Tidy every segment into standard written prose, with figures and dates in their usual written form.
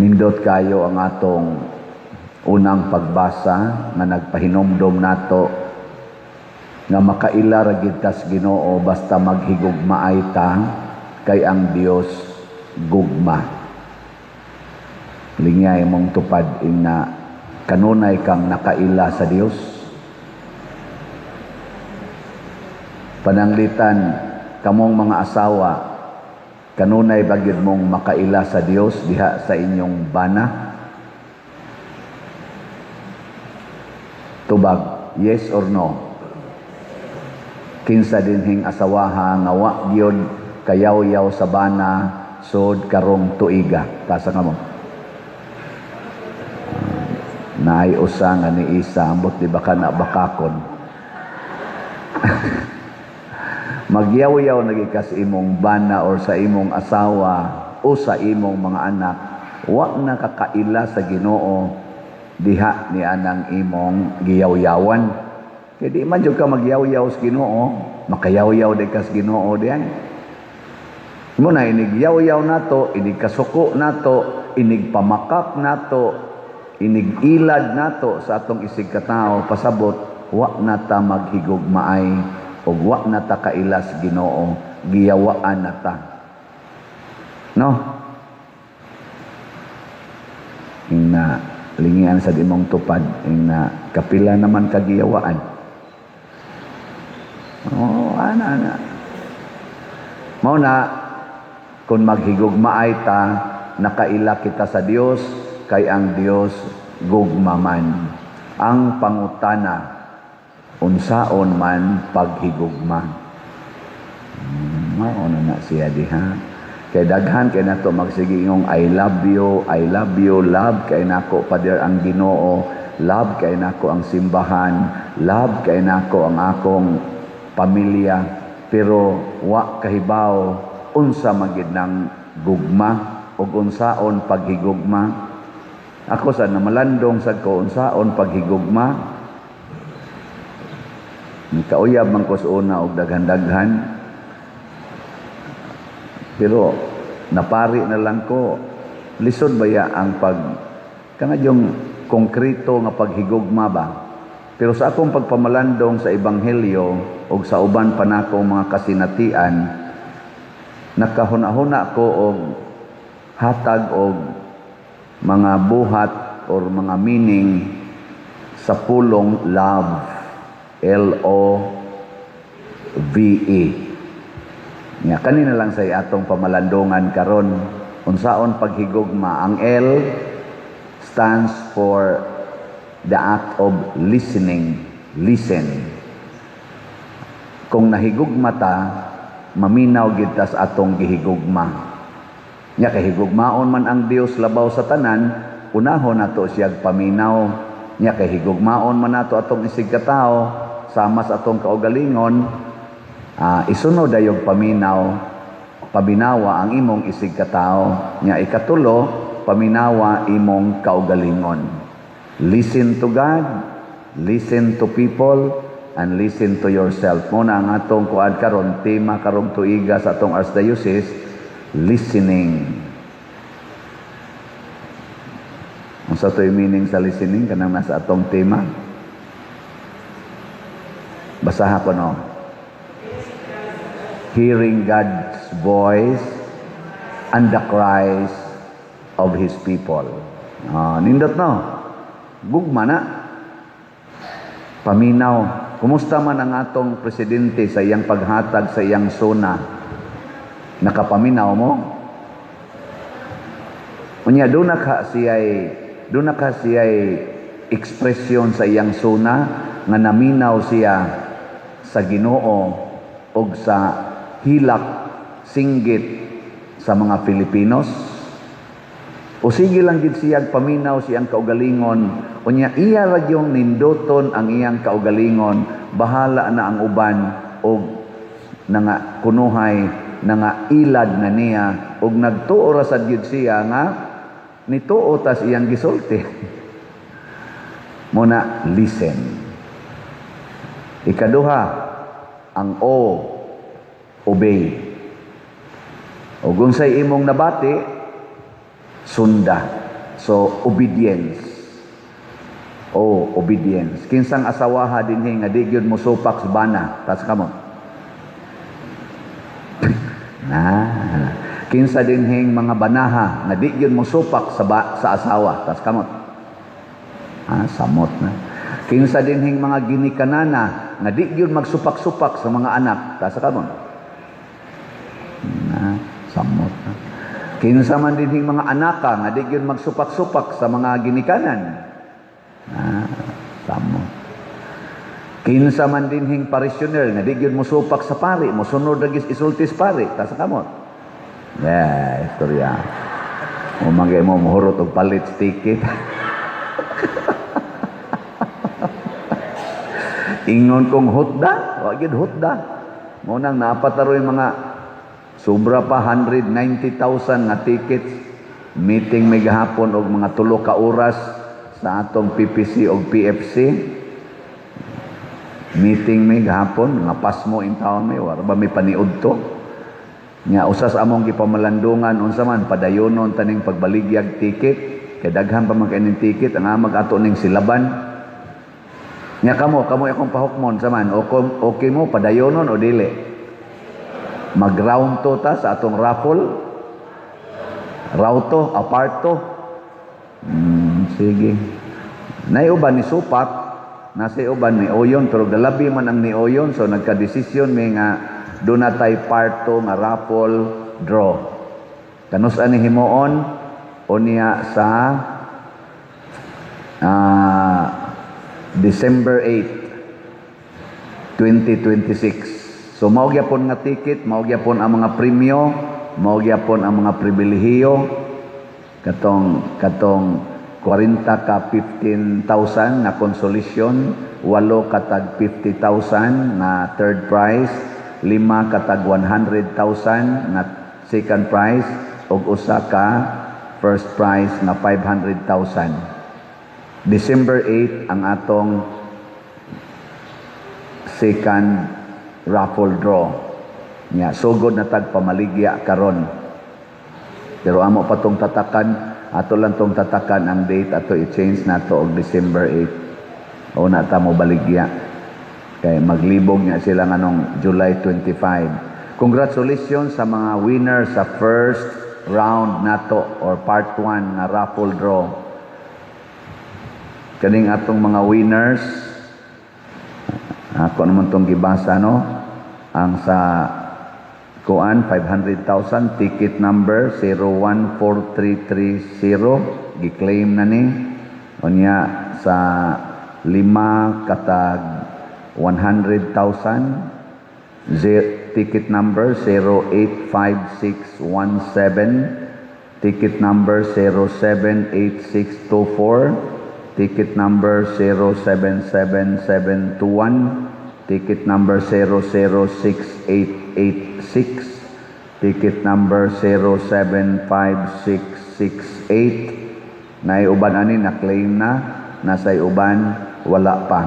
Nindot kayo ang atong unang pagbasa nga nagpahinomdom nato nga makaila ra gid tas Ginoo basta maghigugmaay ta, kay ang Dios gugma. Lingay mong tupad ing na kanunay kang nakaila sa Dios. Pananglitan kamong mga asawa, kanunay ba gyud mong makaila sa Dios diha sa inyong bana? Tubag, yes or no? Kinsa dinhing asawaha nga wa gyud kayaw-yaw sa bana sod karong tuiga? Tasa ka mo. Naay usa nga ni isa, ambot di ba ka na bakakon? Magyaw-yaw na gyud ka sa imong bana or sa imong asawa o sa imong mga anak, wa na kakaila sa Ginoo diha ni anang imong giyawyawan. Kay di man jud ka magyawyaw sa Ginoo, makayawyaw di ka sa Ginoo diay. Muna inig yaw-yaw nato, inig kasuko nato, inig pamakak nato, inig ilad nato sa atong isig katao, pasabot wa na ta maghigugmaay ug wa na ta kaila sa Ginoo, giyawaan na ta. No? Ing na lingian sa imong tupad, ing na kapila naman kagiyawaan. Oh, ana ana. Mao na kung maghigugmaay ta, nakaila kita sa Dios, kay ang Dios gugma man. Ang pangutana, unsaon man paghigugma? Mao na na siya diha. Kay daghan kay nato magsige ingong I love you, I love you, love kay nako Father ang Ginoo, love kay nako ang simbahan, love kay nako ang akong pamilya, pero wa kahibaw unsa man gid nang gugma ug unsaon paghigugma. Ako sa namalandong sad ko unsaon paghigugma. Nikauyab man ko sa una og daghan-daghan, pero napari na lang ko. Lisod baya ang pag kana yung konkreto nga paghigugma ba? Pero sa akong pagpamalandong sa ebanghelyo og sa uban pa nako mga kasinatian, nakahuna-huna ko og hatag og mga buhat or mga meaning sa pulong love, Love. Nga kanina lang sa atong pamalandungan karon, unsaon paghigugma. Ang L stands for the act of listening. Listen. Kung nahigugma ta, maminaw gid ta sa atong gihigugma. Nya kay higugmaon man ang Dios labaw sa tanan, unahon nato siyag paminaw. Nya kay higugmaon man nato atong isig katawo sama sa atong kaugalingon, isunod dayog paminaw, paminawa ang imong isig katawo. Nya ikatulo, paminawa imong kaugalingon. Listen to God, listen to people, and listen to yourself. Muna ang atong kuan karon, tema karong tuiga sa atong Archdiocese, listening. Unsa to'y meaning sa listening kanang nasa atong tema? Basaha ko, no. Hearing God's voice and the cries of His people. Nindot, no? Gugma na. Paminaw. Kumusta man ang atong presidente sa iyang paghatag sa iyang SONA? Nakapaminaw mo? Unya, doon na ka siya'y ekspresyon sa iyang SONA nga naminaw siya sa Ginoo og sa hilak singgit sa mga Filipinos. O sige lang gid siyag paminaw siyang kaugalingon, unya iya ra gyung ninduton ang iyang kaugalingon, bahala na ang uban og nanga kunuhay nanga ilad na niya, og nagtuo ra sad gyud siya nga nituo tas iyang gisulti. Muna listen. Ikaduha, ang O, obey. O kung say imong nabati, sunda. So obedience. Oh, obedience. Kinsang asawaha dinhi nga di gyud mosupak sa bana? Taas kamot. Na. Kinsa dinhing mga banaha nga di gyud mosupak sa asawa? Taas kamot. Ah, samot na. Kinsa dinhing mga ginikanana nga di gyud magsupak-supak sa mga anak? Taas kamot. Na, samot na. Kinsa man dinhing mga anaka nga di gyud magsupak-supak sa mga ginikanan? Ah, samot. Kinsa man dinhing parishioner nga di gyud mosupak sa pari, mosunod ra gyud isulti sa pari? Taas kamot. Yeah, istorya. O magay mo mohurot og palit ticket. Ingon kong hutda, wa gyud hutda. Mo nang napataroy mga sobra pa 190,000 nga tickets. Meeting may gahapon og mga 3 ka oras sa atong PPC og PFC. Meeting may gahapon, nga pasmo in town may, wala ba may paniud to? Nya usas among gipamalandungan unsa man padayonon taning pagbaligyag ticket kay daghan pa man kay ning ticket ang amag ato ning silaban. Nya kamo kamo akong pahukmon sa man okay, okay mo padayonon o dili? Mag-round to ta sa atong raffle. Rauto, aparto. Sige. Nay uban ni supak, nasa uban ni oyon, pero galabi man ang ni oyon, so nagkadesisyon mi nga doon na tay parto nga raffle draw. Kanus ani himuon o niya sa December 8, 2026. So mao gyapon nga ticket, mao gyapon ang mga premyo, mao gyapon ang mga pribilehiyo, katong 40 ka 15,000 na consolation, 8 ka tag 50,000 na third prize, 5 ka tag 100,000 na second prize, ug usa ka first prize na 500,000. December 8 ang atong second raffle draw. Nya sugod na tag pamaligya karon. Pero amo pa tong tatakan, ato lang tong tatakan ang date ato i-change nato og December 8. O na ta mo baligya. Kay maglibog nga sila nganong July 25. Congratulations sa mga winner sa first round nato or part 1 nga raffle draw. Kaning atong mga winners, ako naman tong gibasa, no? Ang sa kuan 500,000, ticket number 014330, gi-claim na ni. Unya sa 5 katag 100,000, ticket number 085617, ticket number 078624, ticket number 077721, ticket number 006886, ticket number 075668. Naiuban ani na claim na, nasa uban wala pa.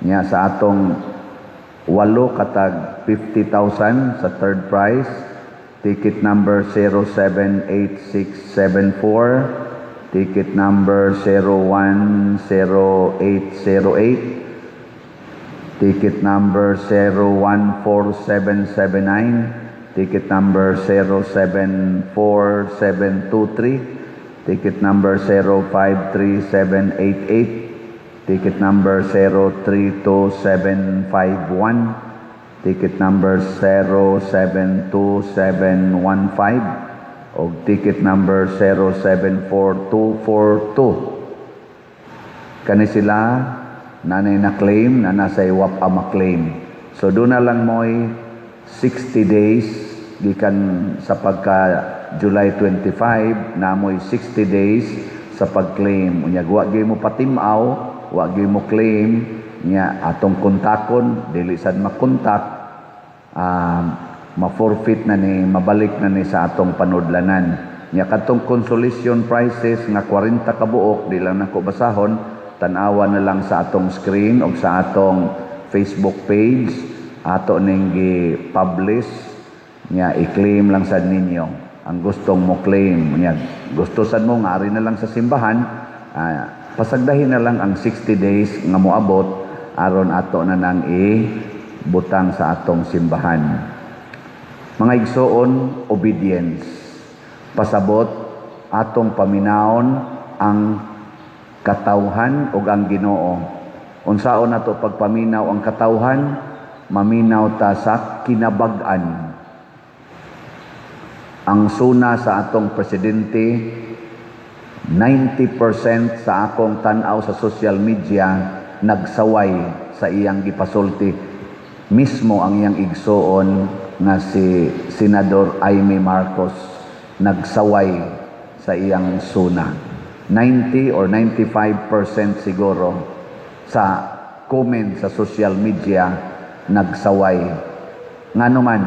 Nya sa atong 8 katag 50,000 sa third prize, ticket number 078674, ticket number 010808, ticket number 014779, ticket number 074723, ticket number 053788, ticket number 032751, ticket number 072715, o ticket number 074242. Kani sila nanay na claim na nasa iwap ama claim. So doon na lang mo'y 60 days gikan sa pagka July 25 na mo'y 60 days sa pag-claim. Unya wa gyud mo patimaw, wa gyud mo claim nya atong kontakon dili sad makontak, ma-forfeit na ni, mabalik na ni sa atong panudlanan. Nya katong consolation prizes nga 40 ka buok, di lang nako basahon, tan-awa na lang sa atong screen o sa atong Facebook page ato ning gi-publish. Nya i-claim lang sad ninyo. Ang gustong mo claim niya, gusto sad mo nga ari na lang sa simbahan, pasagdahin na lang ang 60 days nga moabot aron ato na nang i-butang sa atong simbahan. Mga igsoon, obedience. Pasabot atong paminawon ang katawhan ug ang Ginoo. Unsaon nato pagpaminaw ang katawhan? Maminaw ta sa kinabag-an. Ang suna sa atong presidente, 90% sa akong tan-aw sa social media nagsaway sa iyang gipasulti. Mismo ang iyang igsoon nga si Senador Imee Marcos nagsaway sa iyang suna. 90 or 95% siguro sa comment sa social media nagsaway. Ngano man,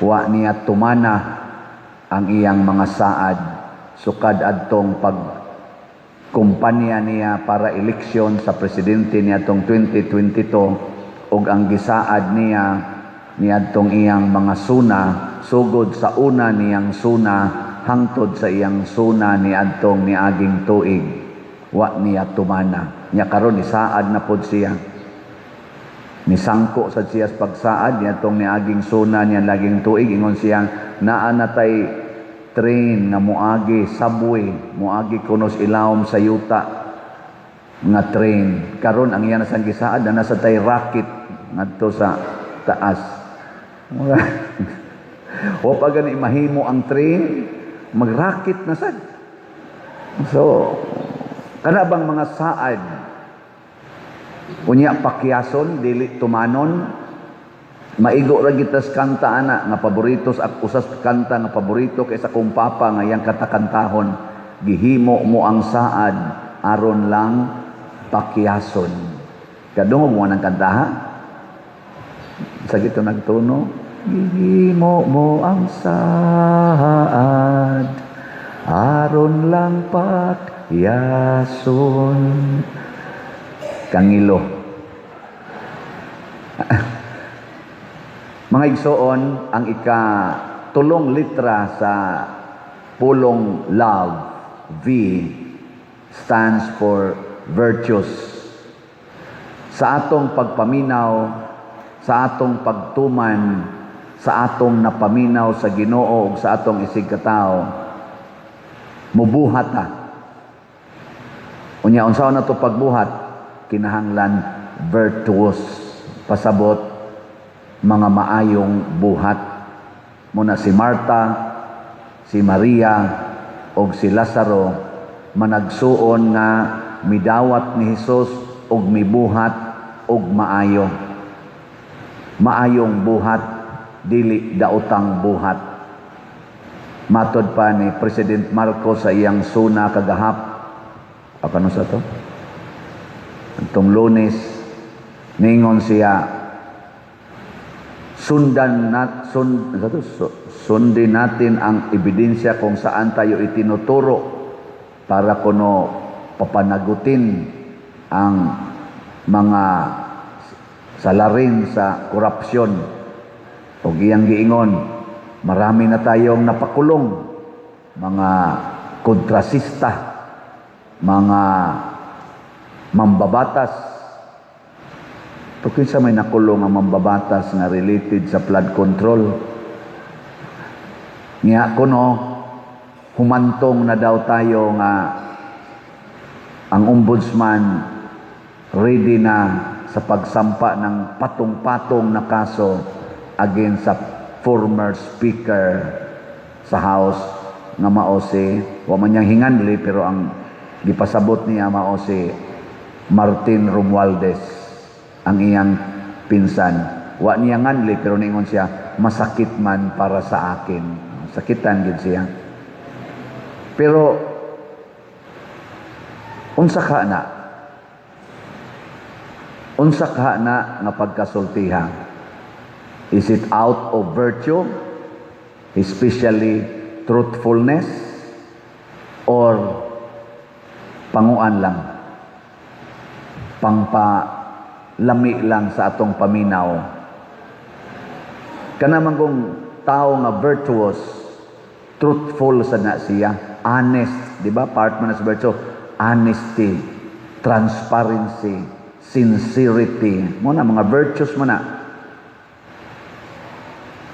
wa niya tumana ang iyang mga saad sukad adtong pag kumpanya niya para eleksyon sa presidente niadtong 2022 ug ang gisaad niya niadtong iyang mga suna, sugod sa una niyang suna hangtod sa iyang suna niadtong niaging tuig, wa niya tumana. Nya karon isaad na pod siya, nisangko sad siya sa pagsaad niadtong niaging suna niya laging tuig. Ingon siya, naa na tay train nga moagi, subway, moagi kuno sa ilawom sa yuta nga train. Karon ang iya na sang gisaad na nasa tay rocket ngadto sa taas. O pa gani mahimo ang train, mag-rocket na sad. So kana bang mga saad unya pakyason, dili tumanon? Maigo ra kita sa kanta ana nga paborito sa usas kanta nga paborito kay sa akong papa nga iyang katakantahon, "Gihimo mo ang saad aron lang pakyason." Kadungog mo nang kanta, ha? Sa gito nagtuno, "Gihimo mo ang saad aron lang pakyason." Kangilo. Mga igsoon, ang ika tulong litra sa pulong love, V, stands for virtues. Sa atong pagpaminaw, sa atong pagtuman, sa atong napaminaw sa Ginoo ug sa atong isigkatao, mubuhat ta. Unya unsaon na to pagbuhat? Kinahanglan virtuous. Pasabot, mga maayong buhat. Muna si Marta, si Maria, og si Lazaro managsuon nga midawat ni Hesus og mibuhat og maayo. Maayong buhat, dili daotang buhat. Matod pa ni President Marcos sa iyang suna kagahap, kano sa to? Atong Lunes, ningon siya, sundan nat sun, sa to, sundin natin ang ebidensya kung saan tayo itinuturo para kuno papanagutin ang mga salarin sa korupsyon. O iyang giingon, marami na tayong napakulong, mga kontrasista, mga mambabatas. Pero sa may nakulong ang mambabatas nga related sa flood control. Nga kuno, humantong na daw tayo nga ang ombudsman ready na sa pagsampa ng patong-patong na kaso against sa former speaker sa House nga mao si, wa man niyang hinganli, pero ang gipasabot niya mao si Martin Romualdez, ang iyang pinsan. Wa niya nganli, pero ningon siya, "Masakit man para sa akin." Sakitan gid siya. Pero unsa ka na? Unsa ka na nga pagkasultiha? Is it out of virtue? Especially truthfulness? Or panguan lang? Pangpalami lang sa atong paminaw? Kana man kung tao nga virtuous, truthful sa na siya, honest, di ba? Part man sa virtue, honesty, transparency, sincerity. Mao na mga virtues mo na.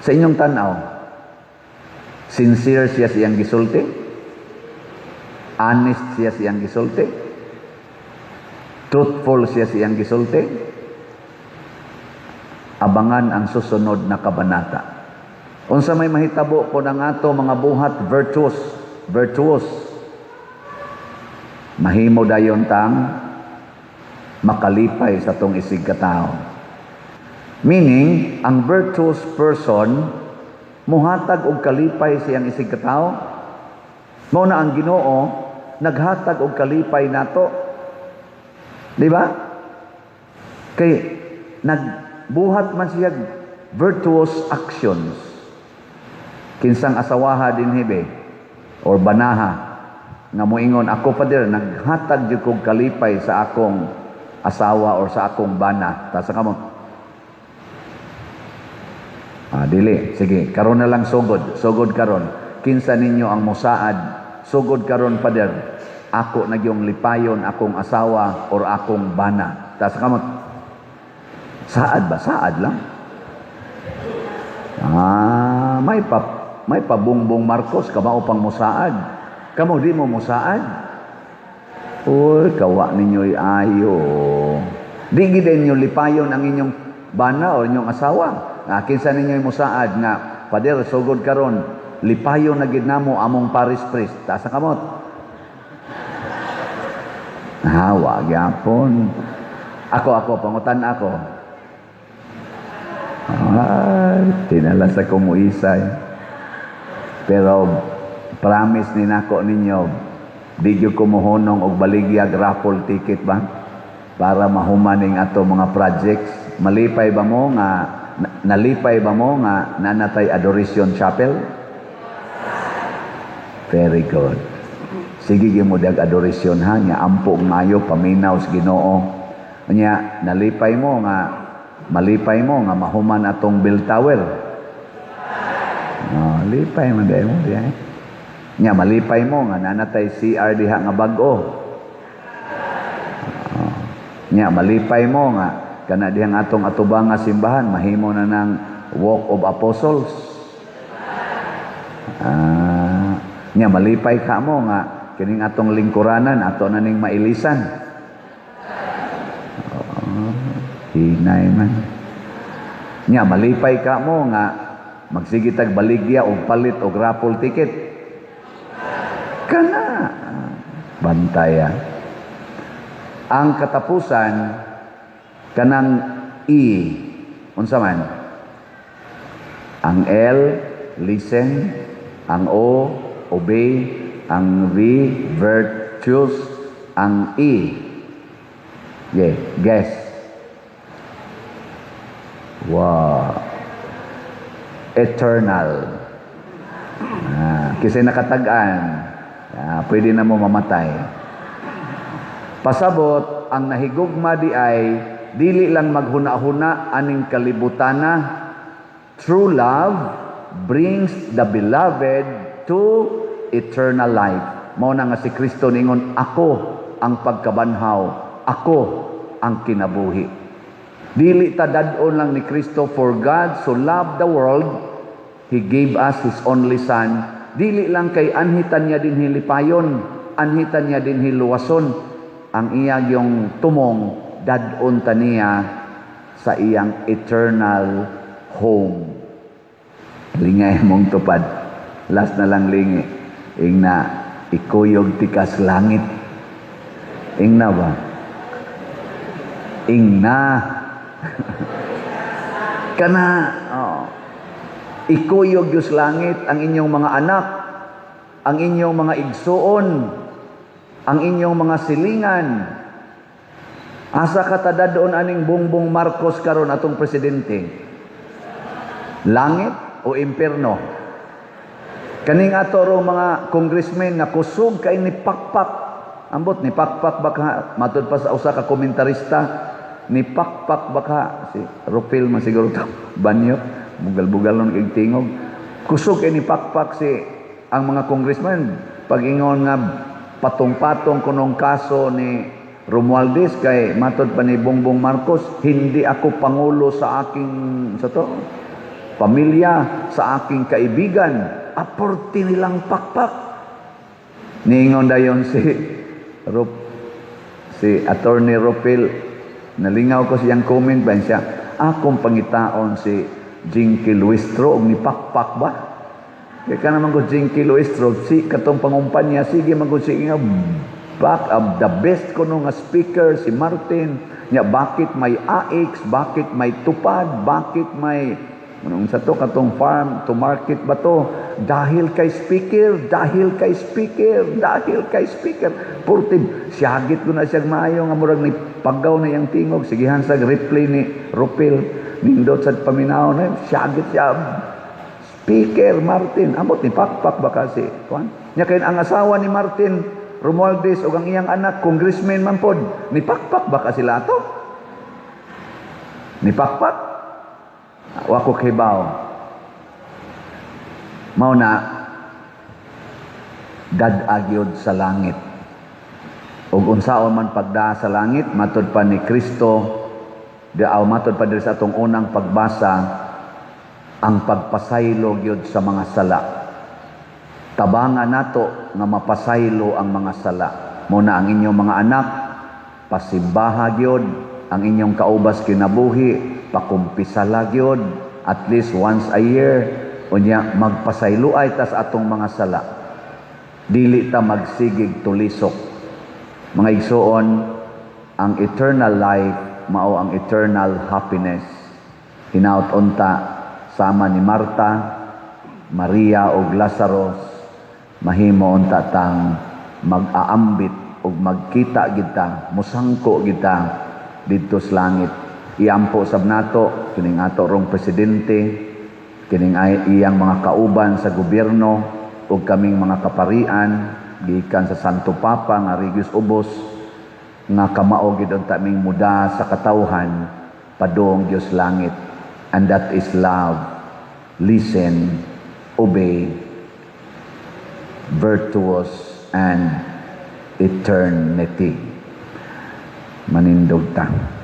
Sa inyong tanaw, sincere siya siyang gisulti? Honest siya siyang gisulti? Truthful siya siyang gisulti? Abangan ang susunod na kabanata. Unsa may mahitabo kung ang ato mga buhat virtuous, virtuous, mahimo dayon tang makalipay sa tong isig katao. Meaning, ang virtuous person muhatag og kalipay siyang isig katao. Mao na ang Ginoo naghatag og kalipay nato. Di ba? Kay nagbuhat man siya virtuous actions. Kinsang asawaha dinhi be or banaha nga moingon, "Ako, Father, naghatag jud kog kalipay sa akong asawa or sa akong bana." Taas kamot. Ah, dili. Sige, karon na lang sugod. Sugod karon. Kinsa ninyo ang musaad? "Sugod karon, Father. Ako na yung lipayon akong asawa or akong bana." Taas kamot. Saad ba? Saad lang. Ah, may pabungbong Marcos kamao pang musaad. Kamo, di mo musaad. Uy, kawa ninyo'y ayo. Di gid ninyo lipayon ang inyong bana o inyong asawa. Nga kinsa ninyo'y musaad nga, "Father, sugod karon, lipayon na gid namo among parish priest." Taas ang kamot. Ah, wa gyapon. Ako, ako, pangutan ako. Ay, tinala sa kumuisay. Pero promise ni nako ninyo, di gyud ko mohunong og baligyag raffle ticket ba? Para mahuman ning ato mga projects. Malipay ba mo nga nalipay ba mo nga nanatay Adoration Chapel? Very good. Sige gyud mo dag adoration ha, nya ampo maayo, paminaw sa Ginoo. Nya nalipay mo nga malipay mo nga mahuman atong bell tower. Oh, lipay man dahil mo diay. Nya malipay mo nga nanatay CR diha nga bag-o. Oh. Nya malipay mo nga kana dihang atong atubang nga simbahan mahimo na ng Walk of Apostles. Ah, nya malipay ka mo nga kining atong lingkuranan ato na ning mailisan. Oh, hinay man. Nya malipay ka mo nga magsige tag baligya og palit og raffle ticket. Kana bantaya. Ang katapusan, kanang E, unsa man? Ang L, listen, ang O, obey, ang V, virtuous, ang E. Yeah, guess. Wow. Eternal. Ah, kasi nakatag-an, ah, pwede na mo mamatay. Pasabot, ang nahigugma di ay dili lang maghuna-huna aning kalibutana. True love brings the beloved to eternal life. Mao na nga si Kristo ningon, "Ako ang pagkabanhaw, ako ang kinabuhi." Dili ta dad-on lang ni Kristo, for God so loved the world, He gave us His only Son. Dili lang kay anhitan niya din hilipayon, anhitan niya din hiluwason. Ang iya yung tumong dad-on ta niya sa iyang eternal home. Lingay mong tupad. Last na lang lingi. Ingna, "Ikuyog tikas langit." Ingna ba? Ingna. Kana, oh. Ikuyog Diyos langit ang inyong mga anak, ang inyong mga igsuon, ang inyong mga silingan. Asa ka ta dad-on aning Bongbong Marcos karon, atong presidente? Langit o impierno? Kaning ato ro mga congressmen nga kusog kay ni pakpak. Ambot ni pakpak baka matud pa sa usa ka komentarista, ni pakpak baka si Rufil man siguro to banyo, bugal-bugal nun kay tingog. Kusog kay ni pakpak si ang mga congressman pag ingon nga patong-patong kunong kaso ni Romualdez, kay matod pa ni Bongbong Marcos, "Hindi ako pangulo sa aking sa to pamilya, sa aking kaibigan." Aporti nilang pakpak. Niingon dayon si Rup, si Attorney Rupil, nalingaw ko siyang comment ba siya, akong pangitaon si Jinky Luistro og ni pakpak ba? Kaya ka naman ko Jinky Luistro, si katong pangumpanya, sige man ko sige nga back up the best ko nga speaker si Martin nya. Bakit may AX, bakit may tupad, bakit may anong sa to, katong farm to market ba to? Dahil kay speaker, dahil kay speaker, dahil kay speaker. Purti siyagit ko na siya maayo nga murag ni paggaw na iyang tingog. Sigihan sa replay ni Rupil, nindot sa paminaw na siyagit siya. Speaker Martin, amot ni pakpak ba kasi? Kuan? Nya kay ang asawa ni Martin Romualdez ug ang iyang anak congressman man pod, ni pakpak ba ka sila ato? Ni pakpak? Wa ko kibaw. Mao na dad-a gyud sa langit. Ug unsaon man pagdaa sa langit, matod pa ni Kristo, di aw matod pa diri sa atong unang pagbasa, ang pagpasaylo gyud sa mga sala. Tabangan nato nga mapasaylo ang mga sala. Mao na ang inyong mga anak, pasimbaha gyud, ang inyong kaubas kinabuhi, pakumpisala gyud at least once a year, unya magpasaylo ay tas atong mga sala. Dili ta magsigig tulisok. Mga igsoon, ang eternal life mao ang eternal happiness. Hinaut unta sama ni Marta, Maria ug Lazarus, mahimo unta tang mag-aambit ug magkita kita, musangko kita didto sa langit. Iampo sab nato kining ato rong presidente, kining ay iyang mga kauban sa gobyerno ug kaming mga kaparian gikan sa Santo Papa nga Regius Ubos, nga kamao gid unta ming muda sa katawhan padung Dios langit, and that is love, listen, obey, virtuous and eternity. Manindog ta.